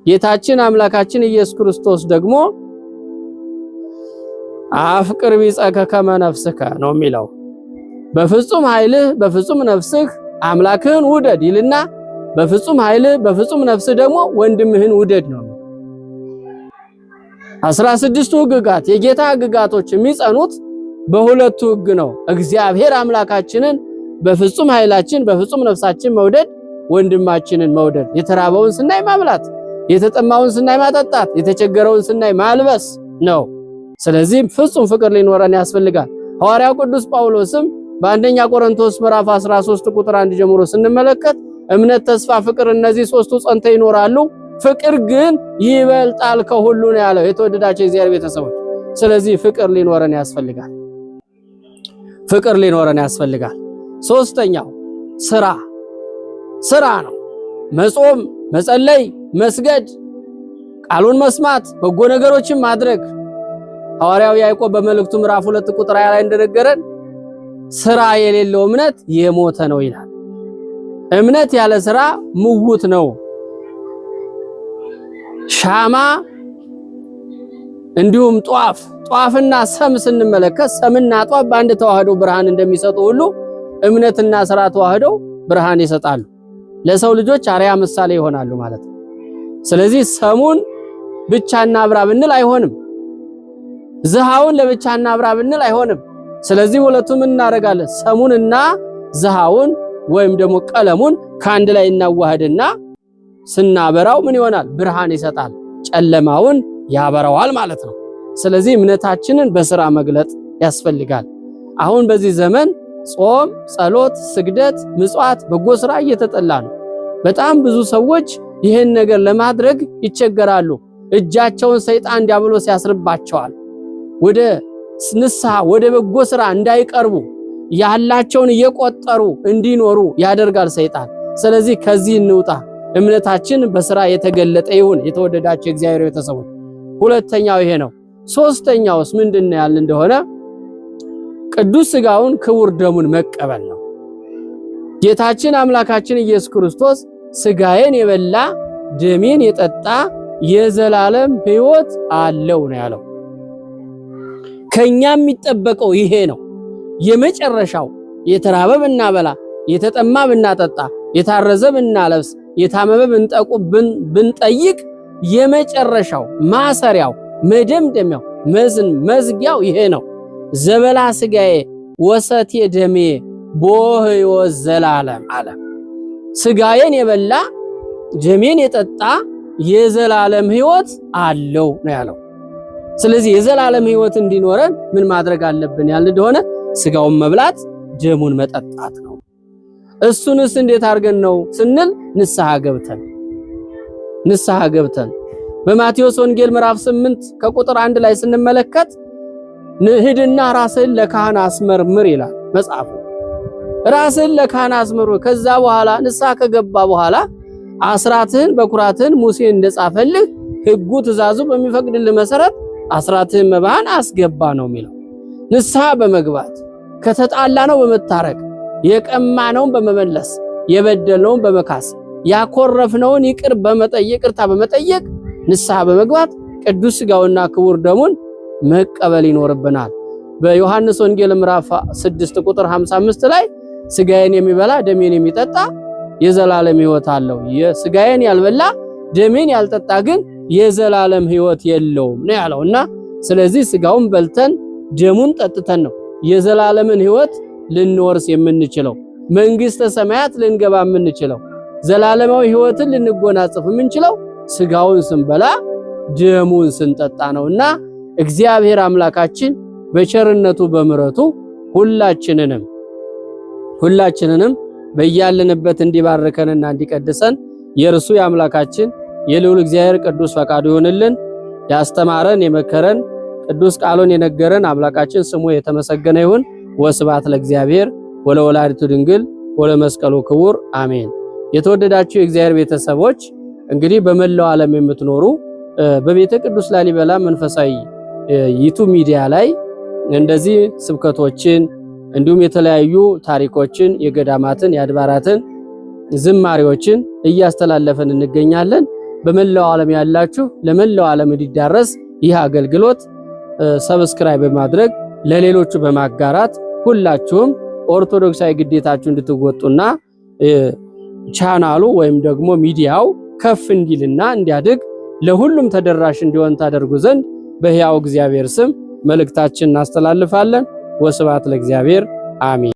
ጌታችን አምላካችን ኢየሱስ ክርስቶስ ደግሞ አፍቅር ቢጸከ ከመ ነፍስከ ነው የሚለው። በፍጹም ኃይልህ በፍጹም ነፍስህ አምላክህን ውደድ ይልና በፍጹም ኃይልህ በፍጹም ነፍስህ ደግሞ ወንድምህን ውደድ ነው። 16ቱ ሕግጋት የጌታ ሕግጋቶች የሚጸኑት በሁለቱ ሕግ ነው። እግዚአብሔር አምላካችንን በፍጹም ኃይላችን በፍጹም ነፍሳችን መውደድ፣ ወንድማችንን መውደድ፣ የተራበውን ስናይ ማብላት፣ የተጠማውን ስናይ ማጠጣት፣ የተቸገረውን ስናይ ማልበስ ነው። ስለዚህ ፍጹም ፍቅር ሊኖረን ያስፈልጋል። ሐዋርያው ቅዱስ ጳውሎስም በአንደኛ ቆሮንቶስ ምዕራፍ 13 ቁጥር 1 ጀምሮ ስንመለከት እምነት፣ ተስፋ፣ ፍቅር እነዚህ ሶስቱ ጸንተው ይኖራሉ፣ ፍቅር ግን ይበልጣል ከሁሉ ነው ያለው። የተወደዳቸው የእግዚአብሔር ቤተሰቦች፣ ስለዚህ ፍቅር ሊኖረን ያስፈልጋል። ፍቅር ሊኖረን ያስፈልጋል። ሶስተኛው ስራ ስራ ነው። መጾም፣ መጸለይ፣ መስገድ፣ ቃሉን መስማት፣ በጎ ነገሮችን ማድረግ። ሐዋርያው ያዕቆብ በመልእክቱ ምዕራፍ 2 ቁጥር 20 ላይ እንደነገረን ስራ የሌለው እምነት የሞተ ነው ይላል። እምነት ያለ ስራ ምውት ነው። ሻማ እንዲሁም ጧፍ ጧፍና ሰም ስንመለከት ሰምና ጧፍ በአንድ ተዋህዶ ብርሃን እንደሚሰጡ ሁሉ እምነትና ስራ ተዋህደው ብርሃን ይሰጣሉ። ለሰው ልጆች አርያ ምሳሌ ይሆናሉ ማለት ነው። ስለዚህ ሰሙን ብቻ እናብራ ብንል አይሆንም። ዝሃውን ለብቻ እናብራ ብንል አይሆንም። ስለዚህ ሁለቱም እናደርጋለን። ሰሙንና ዝሃውን ወይም ደግሞ ቀለሙን ከአንድ ላይ እናዋህድና ስናበራው ምን ይሆናል? ብርሃን ይሰጣል፣ ጨለማውን ያበራዋል ማለት ነው። ስለዚህ እምነታችንን በስራ መግለጥ ያስፈልጋል። አሁን በዚህ ዘመን ጾም፣ ጸሎት፣ ስግደት፣ ምጽዋት፣ በጎ ስራ እየተጠላ ነው። በጣም ብዙ ሰዎች ይህን ነገር ለማድረግ ይቸገራሉ። እጃቸውን ሰይጣን ዲያብሎስ ያስርባቸዋል። ወደ ንስሐ ወደ በጎ ስራ እንዳይቀርቡ ያላቸውን እየቆጠሩ እንዲኖሩ ያደርጋል ሰይጣን። ስለዚህ ከዚህ እንውጣ። እምነታችን በስራ የተገለጠ ይሁን። የተወደዳቸው የእግዚአብሔር ቤተሰቦች፣ ሁለተኛው ይሄ ነው። ሶስተኛውስ ምንድነው ያልን እንደሆነ ቅዱስ ስጋውን ክቡር ደሙን መቀበል ነው። ጌታችን አምላካችን ኢየሱስ ክርስቶስ ስጋዬን የበላ ደሜን የጠጣ የዘላለም ሕይወት አለው ነው ያለው። ከኛ የሚጠበቀው ይሄ ነው። የመጨረሻው የተራበ ብናበላ፣ የተጠማ ብናጠጣ፣ የታረዘ ብናለብስ፣ የታመመ ብንጠቁ ብንጠይቅ የመጨረሻው ማሰሪያው መደምደሚያው መዝን መዝጊያው ይሄ ነው። ዘበላ ስጋዬ ወሰቴ ደሜ ቦህዮ ዘላለም አለ። ስጋዬን የበላ ደሜን የጠጣ የዘላለም ሕይወት አለው ነው ያለው። ስለዚህ የዘላለም ሕይወት እንዲኖረን ምን ማድረግ አለብን ያልን እንደሆነ ስጋውን መብላት ደሙን መጠጣት ነው። እሱንስ እንዴት አድርገን ነው ስንል ንስሐ ገብተን ንስሐ ገብተን በማቴዎስ ወንጌል ምዕራፍ 8 ከቁጥር 1 ላይ ስንመለከት ሂድና ራስህን ለካህን አስመርምር ይላል መጽሐፉ። ራስህን ለካህን አስመርምር። ከዛ በኋላ ንስሐ ከገባ በኋላ አስራትህን በኩራትህን ሙሴ እንደጻፈልህ ሕጉ ትእዛዙ በሚፈቅድልህ መሰረት አስራትህን መባህን አስገባ ነው የሚለው። ንስሐ በመግባት ከተጣላ ነው በመታረቅ የቀማነውን በመመለስ የበደልነውን በመካስ ያኮረፍነውን ይቅር በመጠየቅ ይቅርታ በመጠየቅ ንስሐ በመግባት ቅዱስ ሥጋውና ክቡር ደሙን መቀበል ይኖርብናል። በዮሐንስ ወንጌል ምዕራፍ 6 ቁጥር 55 ላይ ስጋዬን የሚበላ ደሜን የሚጠጣ የዘላለም ሕይወት አለው፣ የስጋዬን ያልበላ ደሜን ያልጠጣ ግን የዘላለም ሕይወት የለውም ነው ያለው። እና ስለዚህ ስጋውን በልተን ደሙን ጠጥተን ነው የዘላለምን ሕይወት ልንወርስ የምንችለው፣ መንግስተ ሰማያት ልንገባ የምንችለው፣ ዘላለማዊ ሕይወትን ልንጎናጸፍ የምንችለው ስጋውን ስንበላ ደሙን ስንጠጣ ነውና እግዚአብሔር አምላካችን በቸርነቱ በምሕረቱ ሁላችንንም ሁላችንንም በያለንበት እንዲባርከንና እንዲቀድሰን የእርሱ የአምላካችን የልዑል እግዚአብሔር ቅዱስ ፈቃዱ ይሁንልን። ያስተማረን የመከረን ቅዱስ ቃሉን የነገረን አምላካችን ስሙ የተመሰገነ ይሁን። ወስብሐት ለእግዚአብሔር ወለወላዲቱ ድንግል ወለመስቀሉ ክቡር አሜን። የተወደዳችሁ የእግዚአብሔር ቤተሰቦች፣ እንግዲህ በመላው ዓለም የምትኖሩ በቤተ ቅዱስ ላሊበላ መንፈሳዊ YouTube ሚዲያ ላይ እንደዚህ ስብከቶችን እንዲሁም የተለያዩ ታሪኮችን፣ የገዳማትን፣ የአድባራትን ዝማሬዎችን እያስተላለፈን እንገኛለን። በመላው ዓለም ያላችሁ ለመላው ዓለም እንዲዳረስ ይህ አገልግሎት subscribe በማድረግ ለሌሎቹ በማጋራት ሁላችሁም ኦርቶዶክሳዊ ግዴታችሁ እንድትወጡና ቻናሉ ወይም ደግሞ ሚዲያው ከፍ እንዲልና እንዲያድግ ለሁሉም ተደራሽ እንዲሆን ታደርጉ ዘንድ በሕያው እግዚአብሔር ስም መልእክታችን እናስተላልፋለን። ወስብሐት ለእግዚአብሔር፣ አሜን።